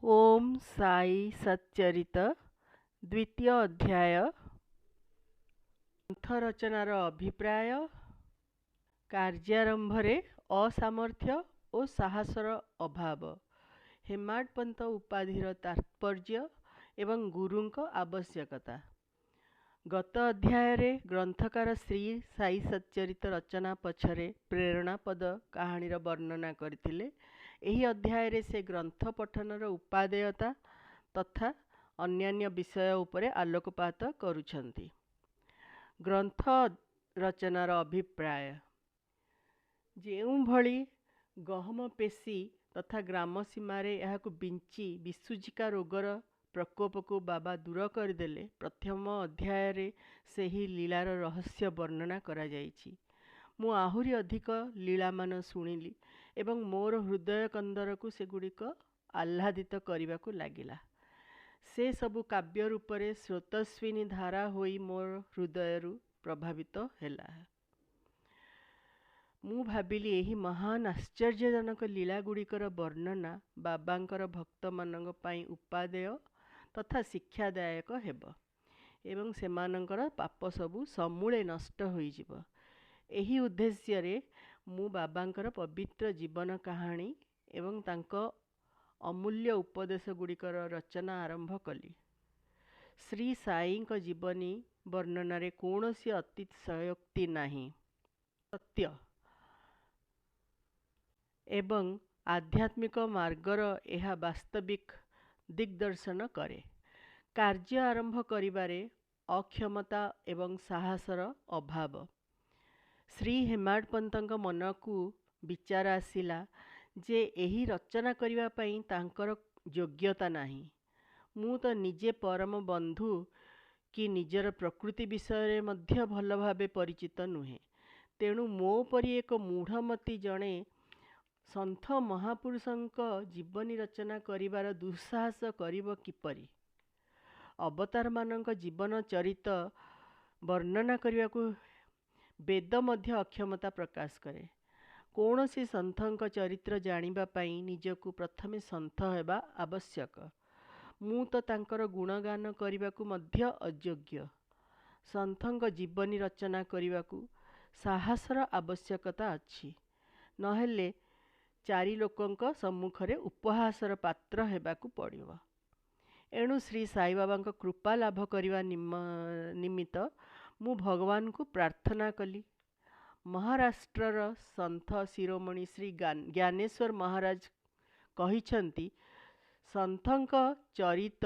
ଓମ୍ ସାଇ ସଚ୍ଚରିତ, ଦ୍ୱିତୀୟ ଅଧ୍ୟାୟ, ଗ୍ରନ୍ଥ ରଚନାର ଅଭିପ୍ରାୟ, କାର୍ଯ୍ୟାରମ୍ଭରେ ଅସାମର୍ଥ୍ୟ ଓ ସାହସର ଅଭାବ, ହେମାଡ଼ପନ୍ତ ଉପାଧିର ତାତ୍ପର୍ଯ୍ୟ ଏବଂ ଗୁରୁଙ୍କ ଆବଶ୍ୟକତା। ଗତ ଅଧ୍ୟାୟରେ ଗ୍ରନ୍ଥକାର ଶ୍ରୀ ସାଇ ସଚ୍ଚରିତ ରଚନା ପଛରେ ପ୍ରେରଣାପଦ କାହାଣୀର ବର୍ଣ୍ଣନା କରିଥିଲେ। ଏହି ଅଧ୍ୟାୟରେ ସେ ଗ୍ରନ୍ଥ ପଠନର ଉପାଦେୟତା ତଥା ଅନ୍ୟାନ୍ୟ ବିଷୟ ଉପରେ ଆଲୋକପାତ କରୁଛନ୍ତି। ଗ୍ରନ୍ଥ ରଚନାର ଅଭିପ୍ରାୟ। ଯେଉଁଭଳି ଗହମ ପେଶି ତଥା ଗ୍ରାମ ସୀମାରେ ଏହାକୁ ବିଞ୍ଚି ବିସୂଜିକା ରୋଗର ପ୍ରକୋପକୁ ବାବା ଦୂର କରିଦେଲେ, ପ୍ରଥମ ଅଧ୍ୟାୟରେ ସେହି ଲୀଳାର ରହସ୍ୟ ବର୍ଣ୍ଣନା କରାଯାଇଛି। ମୁଁ ଆହୁରି ଅଧିକ ଲୀଳାମାନ ଶୁଣିଲି ଏବଂ ମୋର ହୃଦୟ କନ୍ଦରକୁ ସେଗୁଡ଼ିକ ଆହ୍ଲାଦିତ କରିବାକୁ ଲାଗିଲା। ସେ ସବୁ କାବ୍ୟ ରୂପରେ ସ୍ରୋତସ୍ୱିନୀ ଧାରା ହୋଇ ମୋର ହୃଦୟରୁ ପ୍ରଭାବିତ ହେଲା। ମୁଁ ଭାବିଲି, ଏହି ମହାନ ଆଶ୍ଚର୍ଯ୍ୟଜନକ ଲୀଳାଗୁଡ଼ିକର ବର୍ଣ୍ଣନା ବାବାଙ୍କର ଭକ୍ତମାନଙ୍କ ପାଇଁ ଉପାଦେୟ ତଥା ଶିକ୍ଷାଦାୟକ ହେବ ଏବଂ ସେମାନଙ୍କର ପାପ ସବୁ ସମୂଳେ ନଷ୍ଟ ହୋଇଯିବ। ଏହି ଉଦ୍ଦେଶ୍ୟରେ ମୁଁ ବାବାଙ୍କର ପବିତ୍ର ଜୀବନ କାହାଣୀ ଏବଂ ତାଙ୍କ ଅମୂଲ୍ୟ ଉପଦେଶଗୁଡ଼ିକର ରଚନା ଆରମ୍ଭ କଲି। ଶ୍ରୀ ସାଇଙ୍କ ଜୀବନୀ ବର୍ଣ୍ଣନାରେ କୌଣସି ଅତିଶୟୋକ୍ତି ନାହିଁ, ସତ୍ୟ ଏବଂ ଆଧ୍ୟାତ୍ମିକ ମାର୍ଗର ଏହା ବାସ୍ତବିକ ଦିଗ୍ଦର୍ଶନ କରେ। କାର୍ଯ୍ୟ ଆରମ୍ଭ କରିବାରେ ଅକ୍ଷମତା ଏବଂ ସାହସର ଅଭାବ। ଶ୍ରୀ ହେମାଡ଼ପନ୍ତଙ୍କ ମନକୁ ବିଚାର ଆସିଲା ଯେ ଏହି ରଚନା କରିବା ପାଇଁ ତାଙ୍କର ଯୋଗ୍ୟତା ନାହିଁ। ମୁଁ ତ ନିଜେ ପରମ ବନ୍ଧୁ କି ନିଜର ପ୍ରକୃତି ବିଷୟରେ ମଧ୍ୟ ଭଲ ଭାବେ ପରିଚିତ ନୁହେଁ। ତେଣୁ ମୋ ପରି ଏକ ମୂଢ଼ମତି ଜଣେ ସନ୍ଥ ମହାପୁରୁଷଙ୍କ ଜୀବନୀ ରଚନା କରିବାର ଦୁଃସାହସ କରିବ କିପରି? ଅବତାରମାନଙ୍କ ଜୀବନ ଚରିତ ବର୍ଣ୍ଣନା କରିବାକୁ ବେଦ ମଧ୍ୟ ଅକ୍ଷମତା ପ୍ରକାଶ କରେ। କୌଣସି ସନ୍ଥଙ୍କ ଚରିତ୍ର ଜାଣିବା ପାଇଁ ନିଜକୁ ପ୍ରଥମେ ସନ୍ଥ ହେବା ଆବଶ୍ୟକ। ମୁଁ ତ ତାଙ୍କର ଗୁଣଗାନ କରିବାକୁ ମଧ୍ୟ ଅଯୋଗ୍ୟ। ସନ୍ଥଙ୍କ ଜୀବନୀ ରଚନା କରିବାକୁ ସାହସର ଆବଶ୍ୟକତା ଅଛି, ନହେଲେ ଚାରି ଲୋକଙ୍କ ସମ୍ମୁଖରେ ଉପହାସର ପାତ୍ର ହେବାକୁ ପଡ଼ିବ। ଏଣୁ ଶ୍ରୀ ସାଇବାବାଙ୍କ କୃପା ଲାଭ କରିବା ନିମିତ୍ତ ମୁଁ ଭଗବାନଙ୍କୁ ପ୍ରାର୍ଥନା କଲି। ମହାରାଷ୍ଟ୍ରର ସନ୍ଥ ଶିରୋମଣି ଶ୍ରୀ ଜ୍ଞାନେଶ୍ୱର ମହାରାଜ କହିଛନ୍ତି, ସନ୍ଥଙ୍କ ଚରିତ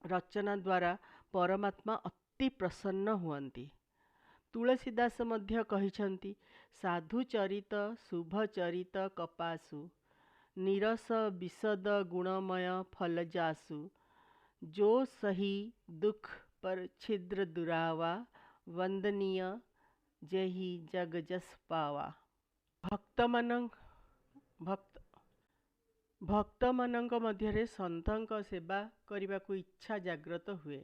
ରଚନା ଦ୍ୱାରା ପରମାତ୍ମା ଅତି ପ୍ରସନ୍ନ ହୁଅନ୍ତି। ତୁଳସୀ ଦାସ ମଧ୍ୟ କହିଛନ୍ତି, ସାଧୁ ଚରିତ ଶୁଭ ଚରିତ କପାସୁ, ନିରସ ବିଶଦ ଗୁଣମୟ ଫଲ ଜାସୁ, ଯୋ ସହି ଦୁଃଖ ପର ଛିଦ୍ର ଦୁରାବା, ବନ୍ଦନୀୟ ଯେହି ଜଗ ଯଶ ପାବା। ଭକ୍ତମାନଙ୍କ ମଧ୍ୟରେ ସନ୍ଥଙ୍କ ସେବା କରିବାକୁ ଇଚ୍ଛା ଜାଗ୍ରତ ହୁଏ।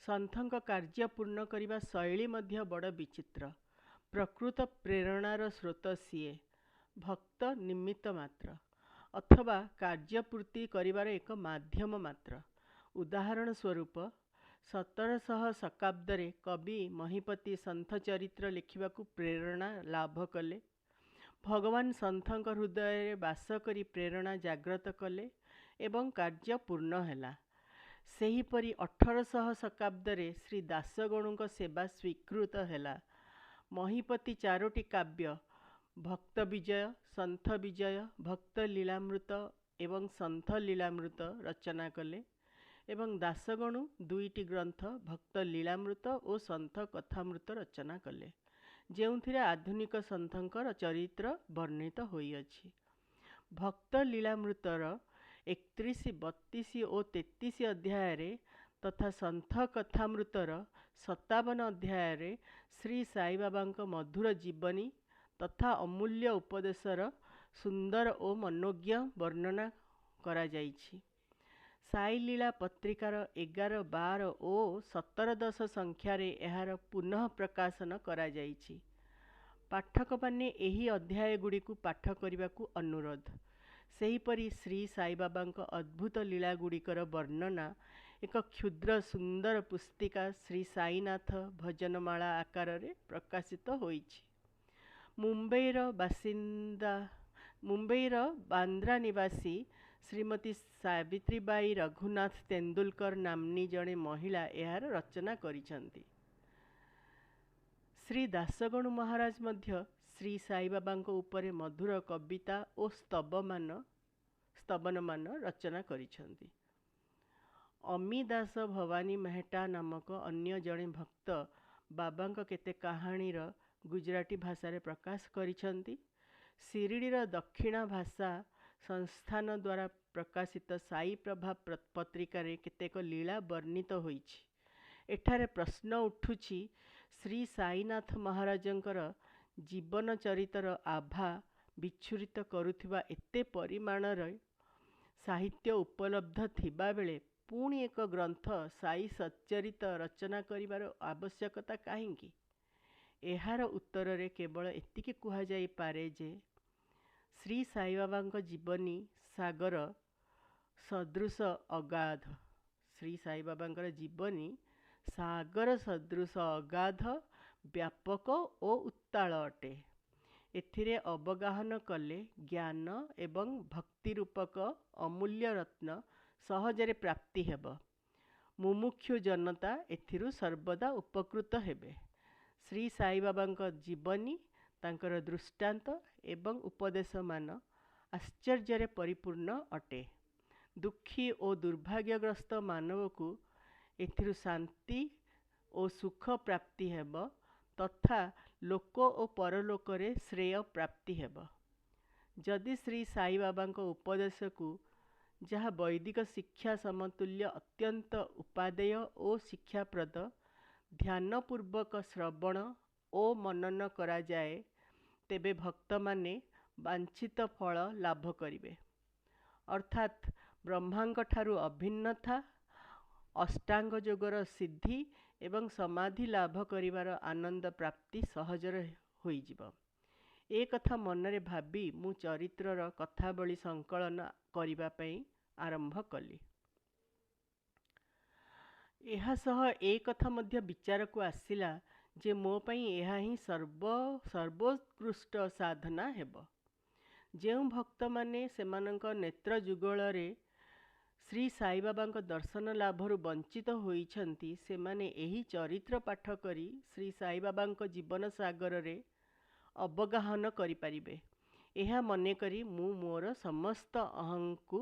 ସନ୍ଥଙ୍କ କାର୍ଯ୍ୟ ପୂର୍ଣ୍ଣ କରିବା ଶୈଳୀ ମଧ୍ୟ ବଡ଼ ବିଚିତ୍ର। ପ୍ରକୃତ ପ୍ରେରଣାର ସ୍ରୋତ ସିଏ, ଭକ୍ତ ନିମିତ୍ତ ମାତ୍ର ଅଥବା କାର୍ଯ୍ୟପୂର୍ତ୍ତି କରିବାର ଏକ ମାଧ୍ୟମ ମାତ୍ର। ଉଦାହରଣ ସ୍ୱରୂପ, 1700 ଶକାବ୍ଦରେ କବି ମହିପତି ସନ୍ଥ ଚରିତ୍ର ଲେଖିବାକୁ ପ୍ରେରଣା ଲାଭ କଲେ। ଭଗବାନ ସନ୍ଥଙ୍କ ହୃଦୟରେ ବାସ କରି ପ୍ରେରଣା ଜାଗ୍ରତ କଲେ ଏବଂ କାର୍ଯ୍ୟ ପୂର୍ଣ୍ଣ ହେଲା। ସେହିପରି 1800 ଶକାବ୍ଦରେ ଶ୍ରୀ ଦାସଗଣୁଙ୍କ ସେବା ସ୍ୱୀକୃତ ହେଲା। ମହିପତି ଚାରୋଟି କାବ୍ୟ ଭକ୍ତ ବିଜୟ, ସନ୍ଥ ବିଜୟ, ଭକ୍ତ ଲୀଳାମୃତ ଏବଂ ସନ୍ଥ ଲୀଳାମୃତ ରଚନା କଲେ ଏବଂ ଦାସଗଣୁ ଦୁଇଟି ଗ୍ରନ୍ଥ ଭକ୍ତ ଲୀଳାମୃତ ଓ ସନ୍ଥ କଥାମୃତ ରଚନା କଲେ, ଯେଉଁଥିରେ ଆଧୁନିକ ସନ୍ଥଙ୍କର ଚରିତ୍ର ବର୍ଣ୍ଣିତ ହୋଇଅଛି। ଭକ୍ତ ଲୀଳାମୃତର 31, 32 ଓ 33 ଅଧ୍ୟାୟରେ ତଥା ସନ୍ଥ କଥାମୃତର 57 ଅଧ୍ୟାୟରେ ଶ୍ରୀ ସାଇବାବାଙ୍କ ମଧୁର ଜୀବନୀ ତଥା ଅମୂଲ୍ୟ ଉପଦେଶର ସୁନ୍ଦର ଓ ମନୋଜ୍ଞ ବର୍ଣ୍ଣନା କରାଯାଇଛି। ସାଇଲୀଳା ପତ୍ରିକାର 11, 12 ଓ 17 10 ସଂଖ୍ୟାରେ ଏହାର ପୁନଃ ପ୍ରକାଶନ କରାଯାଇଛି। ପାଠକମାନେ ଏହି ଅଧ୍ୟାୟଗୁଡ଼ିକୁ ପାଠ କରିବାକୁ ଅନୁରୋଧ। ସେହିପରି ଶ୍ରୀ ସାଇବାବାଙ୍କ ଅଦ୍ଭୁତ ଲୀଳାଗୁଡ଼ିକର ବର୍ଣ୍ଣନା ଏକ କ୍ଷୁଦ୍ର ସୁନ୍ଦର ପୁସ୍ତିକା ଶ୍ରୀ ସାଇନାଥ ଭଜନମାଳା ଆକାରରେ ପ୍ରକାଶିତ ହୋଇଛି। ମୁମ୍ବାଇର ବାସିନ୍ଦା ମୁମ୍ବାଇର ବାନ୍ଦ୍ରା ନିବାସୀ ଶ୍ରୀମତୀ ସାବିତ୍ରୀବାଇ ରଘୁନାଥ ତେନ୍ଦୁଲକର ନାମ୍ନୀ ଜଣେ ମହିଳା ଏହାର ରଚନା କରିଛନ୍ତି। ଶ୍ରୀ ଦାସଗଣୁ ମହାରାଜ ମଧ୍ୟ ଶ୍ରୀ ସାଇବାବାଙ୍କ ଉପରେ ମଧୁର କବିତା ଓ ସ୍ତବନମାନ ରଚନା କରିଛନ୍ତି। ଅମୀ ଦାସ ଭବାନୀ ମେହେଟା ନାମକ ଅନ୍ୟ ଜଣେ ଭକ୍ତ ବାବାଙ୍କ କେତେ କାହାଣୀର ଗୁଜରାଟୀ ଭାଷାରେ ପ୍ରକାଶ କରିଛନ୍ତି। ଶିରିଡ଼ିର ଦକ୍ଷିଣା ଭାଷା ସଂସ୍ଥାନ ଦ୍ୱାରା ପ୍ରକାଶିତ ସାଇ ପ୍ରଭା ପତ୍ରିକାରେ କେତେକ ଲୀଳା ବର୍ଣ୍ଣିତ ହୋଇଛି। ଏଠାରେ ପ୍ରଶ୍ନ ଉଠୁଛି, ଶ୍ରୀ ସାଇନାଥ ମହାରାଜଙ୍କର ଜୀବନ ଚରିତର ଆଭା ବିଚ୍ଛୁରିତ କରୁଥିବା ଏତେ ପରିମାଣର ସାହିତ୍ୟ ଉପଲବ୍ଧ ଥିବାବେଳେ ପୁଣି ଏକ ଗ୍ରନ୍ଥ ସାଇ ସଚ୍ଚରିତ ରଚନା କରିବାର ଆବଶ୍ୟକତା କାହିଁକି? ଏହାର ଉତ୍ତରରେ କେବଳ ଏତିକି କୁହାଯାଇପାରେ ଯେ ଶ୍ରୀ ସାଇବାବାଙ୍କ ଜୀବନୀ ସାଗର ସଦୃଶ ଅଗାଧ। ଶ୍ରୀ ସାଇବାବାଙ୍କର ଜୀବନୀ ସାଗର ସଦୃଶ ଅଗାଧ, ବ୍ୟାପକ ଓ ଉତ୍ତାଳ ଅଟେ। ଏଥିରେ ଅବଗାହନ କଲେ ଜ୍ଞାନ ଏବଂ ଭକ୍ତି ରୂପକ ଅମୂଲ୍ୟ ରତ୍ନ ସହଜରେ ପ୍ରାପ୍ତି ହେବ। ମୁମୁକ୍ଷୁ ଜନତା ଏଥିରୁ ସର୍ବଦା ଉପକୃତ ହେବେ। ଶ୍ରୀ ସାଇବାବାଙ୍କ ଜୀବନୀ, ତାଙ୍କର ଦୃଷ୍ଟାନ୍ତ ଏବଂ ଉପଦେଶମାନ ଆଶ୍ଚର୍ଯ୍ୟରେ ପରିପୂର୍ଣ୍ଣ ଅଟେ। ଦୁଃଖୀ ଓ ଦୁର୍ଭାଗ୍ୟଗ୍ରସ୍ତ ମାନବକୁ ଏଥିରୁ ଶାନ୍ତି ଓ ସୁଖ ପ୍ରାପ୍ତି ହେବ ତଥା ଲୋକ ଓ ପରଲୋକରେ ଶ୍ରେୟ ପ୍ରାପ୍ତି ହେବ। ଯଦି ଶ୍ରୀ ସାଇବାବାଙ୍କ ଉପଦେଶକୁ, ଯାହା ବୈଦିକ ଶିକ୍ଷା ସମତୁଲ୍ୟ ଅତ୍ୟନ୍ତ ଉପାଦେୟ ଓ ଶିକ୍ଷାପ୍ରଦ, ଧ୍ୟାନପୂର୍ବକ ଶ୍ରବଣ ଓ ମନନ କରାଯାଏ, ତେବେ ଭକ୍ତମାନେ ବାଞ୍ଛିତ ଫଳ ଲାଭ କରିବେ। ଅର୍ଥାତ୍ ବ୍ରହ୍ମାଙ୍କଠାରୁ ଅଭିନ୍ନତା, ଅଷ୍ଟାଙ୍ଗ ଯୋଗର ସିଦ୍ଧି ଏବଂ ସମାଧି ଲାଭ କରିବାର ଆନନ୍ଦ ପ୍ରାପ୍ତି ସହଜରେ ହୋଇଯିବ। ଏ କଥା ମନରେ ଭାବି ମୁଁ ଚରିତ୍ରର କଥାବଳୀ ସଂକଳନ କରିବା ପାଇଁ ଆରମ୍ଭ କଲି। ଏହା ସହ ଏ କଥା ମଧ୍ୟ ବିଚାରକୁ ଆସିଲା ଯେ ମୋ ପାଇଁ ଏହା ହିଁ ସର୍ବୋତ୍କୃଷ୍ଟ ସାଧନା ହେବ। ଯେଉଁ ଭକ୍ତମାନେ ସେମାନଙ୍କ ନେତ୍ର ଯୁଗଳରେ ଶ୍ରୀ ସାଇବାବାଙ୍କ ଦର୍ଶନ ଲାଭରୁ ବଞ୍ଚିତ ହୋଇଛନ୍ତି, ସେମାନେ ଏହି ଚରିତ୍ର ପାଠ କରି ଶ୍ରୀ ସାଇବାବାଙ୍କ ଜୀବନ ସାଗରରେ ଅବଗାହନ କରିପାରିବେ। ଏହା ମନେକରି ମୁଁ ମୋର ସମସ୍ତ ଅହଂକୁ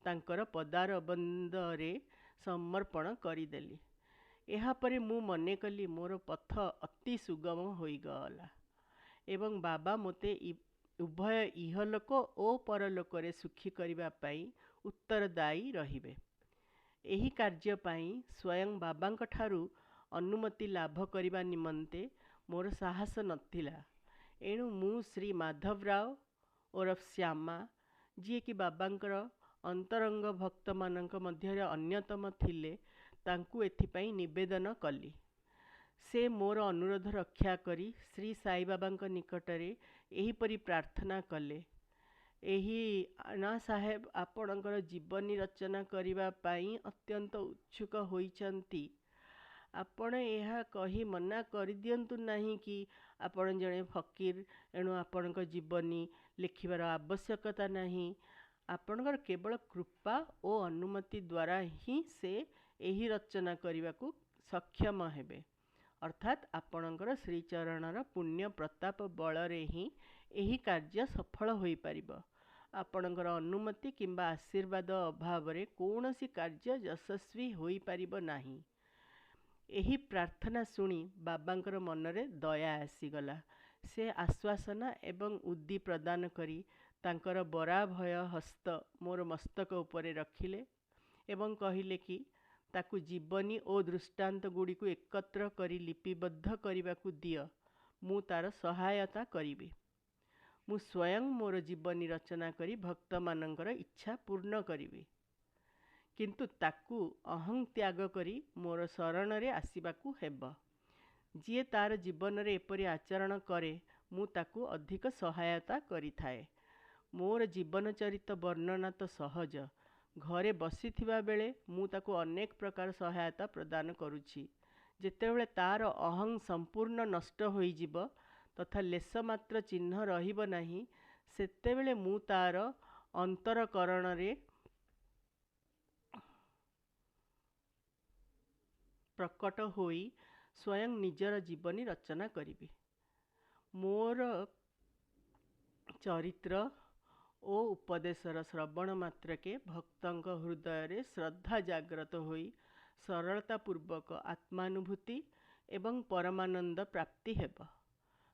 ତାଙ୍କର ପଦାରବିନ୍ଦରେ ସମର୍ପଣ କରିଦେଲି। ଏହାପରେ ମୁଁ ମନେକଲି ମୋର ପଥ ଅତି ସୁଗମ ହୋଇଗଲା ଏବଂ ବାବା ମୋତେ ଉଭୟ ଇହଲୋକ ଓ ପରଲୋକରେ ସୁଖୀ କରିବା ପାଇଁ ଉତ୍ତରଦାୟୀ ରହିବେ। ଏହି କାର୍ଯ୍ୟ ପାଇଁ ସ୍ୱୟଂ ବାବାଙ୍କଠାରୁ ଅନୁମତି ଲାଭ କରିବା ନିମନ୍ତେ ମୋର ସାହସ ନଥିଲା। ଏଣୁ ମୁଁ ଶ୍ରୀ ମାଧବରାଓ ଓରଫ ଶ୍ୟାମା, ଯିଏକି ବାବାଙ୍କର ଅନ୍ତରଙ୍ଗ ଭକ୍ତମାନଙ୍କ ମଧ୍ୟରେ ଅନ୍ୟତମ ଥିଲେ, ତାଙ୍କୁ ଏଥିପାଇଁ ନିବେଦନ କଲି। ସେ ମୋର ଅନୁରୋଧ ରକ୍ଷା କରି ଶ୍ରୀ ସାଇବାବାଙ୍କ ନିକଟରେ ଏହିପରି ପ୍ରାର୍ଥନା କଲେ, ଏହି ଆନା ସାହେବ ଆପଣଙ୍କର ଜୀବନୀ ରଚନା କରିବା ପାଇଁ ଅତ୍ୟନ୍ତ ଉତ୍ସୁକ ହୋଇଛନ୍ତି। ଆପଣ ଏହା କହି ମନା କରିଦିଅନ୍ତୁ ନାହିଁ କି ଆପଣ ଜଣେ ଫକୀର, ଏଣୁ ଆପଣଙ୍କ ଜୀବନୀ ଲେଖିବାର ଆବଶ୍ୟକତା ନାହିଁ। ଆପଣଙ୍କର କେବଳ କୃପା ଓ ଅନୁମତି ଦ୍ୱାରା ହିଁ ସେ ଏହି ରଚନା କରିବାକୁ ସକ୍ଷମ ହେବେ। ଅର୍ଥାତ୍ ଆପଣଙ୍କର ଶ୍ରୀଚରଣର ପୁଣ୍ୟ ପ୍ରତାପ ବଳରେ ହିଁ ଏହି କାର୍ଯ୍ୟ ସଫଳ ହୋଇପାରିବ। ଆପଣଙ୍କର ଅନୁମତି କିମ୍ବା ଆଶୀର୍ବାଦ ଅଭାବରେ କୌଣସି କାର୍ଯ୍ୟ ଯଶସ୍ୱୀ ହୋଇପାରିବ ନାହିଁ। ଏହି ପ୍ରାର୍ଥନା ଶୁଣି ବାବାଙ୍କର ମନରେ ଦୟା ଆସିଗଲା। ସେ ଆଶ୍ୱାସନା ଏବଂ ଉଦି ପ୍ରଦାନ କରି ତାଙ୍କର ବରାଭୟ ହସ୍ତ ମୋର ମସ୍ତକ ଉପରେ ରଖିଲେ ଏବଂ କହିଲେ କି ତାକୁ ଜୀବନୀ ଓ ଦୃଷ୍ଟାନ୍ତଗୁଡ଼ିକୁ ଏକତ୍ର କରି ଲିପିବଦ୍ଧ କରିବାକୁ ଦିଅ, ମୁଁ ତାର ସହାୟତା କରିବି। ମୁଁ ସ୍ୱୟଂ ମୋର ଜୀବନୀ ରଚନା କରି ଭକ୍ତମାନଙ୍କର ଇଚ୍ଛା ପୂର୍ଣ୍ଣ କରିବି। କିନ୍ତୁ ତାକୁ ଅହଂ ତ୍ୟାଗ କରି ମୋର ଶରଣରେ ଆସିବାକୁ ହେବ। ଯିଏ ତାର ଜୀବନରେ ଏପରି ଆଚରଣ କରେ, ମୁଁ ତାକୁ ଅଧିକ ସହାୟତା କରିଥାଏ। ମୋର ଜୀବନଚରିତ ବର୍ଣ୍ଣନା ତ ସହଜ। ଘରେ ବସିଥିବାବେଳେ ମୁଁ ତାକୁ ଅନେକ ପ୍ରକାର ସହାୟତା ପ୍ରଦାନ କରୁଛି। ଯେତେବେଳେ ତା'ର ଅହଂ ସମ୍ପୂର୍ଣ୍ଣ ନଷ୍ଟ ହୋଇଯିବ ତଥା ଲେଶମାତ୍ର ଚିହ୍ନ ରହିବ ନାହିଁ, ସେତେବେଳେ ମୁଁ ତା'ର ଅନ୍ତରକରଣରେ ପ୍ରକଟ ହୋଇ ସ୍ୱୟଂ ନିଜର ଜୀବନୀ ରଚନା କରିବି। ମୋର ଚରିତ୍ର ଓ ଉପଦେଶର ଶ୍ରବଣ ମାତ୍ରକେ ଭକ୍ତଙ୍କ ହୃଦୟରେ ଶ୍ରଦ୍ଧା ଜାଗ୍ରତ ହୋଇ ସରଳତାପୂର୍ବକ ଆତ୍ମାନୁଭୂତି ଏବଂ ପରମାନନ୍ଦ ପ୍ରାପ୍ତି ହେବ।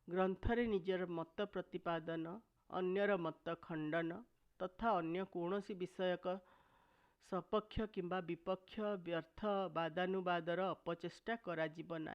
ଗ୍ରନ୍ଥରେ ନିଜର ମତ ପ୍ରତିପାଦନ, ଅନ୍ୟର ମତ ଖଣ୍ଡନ ତଥା ଅନ୍ୟ କୌଣସି ବିଷୟକ ସପକ୍ଷ କିମ୍ବା ବିପକ୍ଷ ବ୍ୟର୍ଥ ବାଦାନୁବାଦର ଅପଚେଷ୍ଟା କରାଯିବ ନାହିଁ।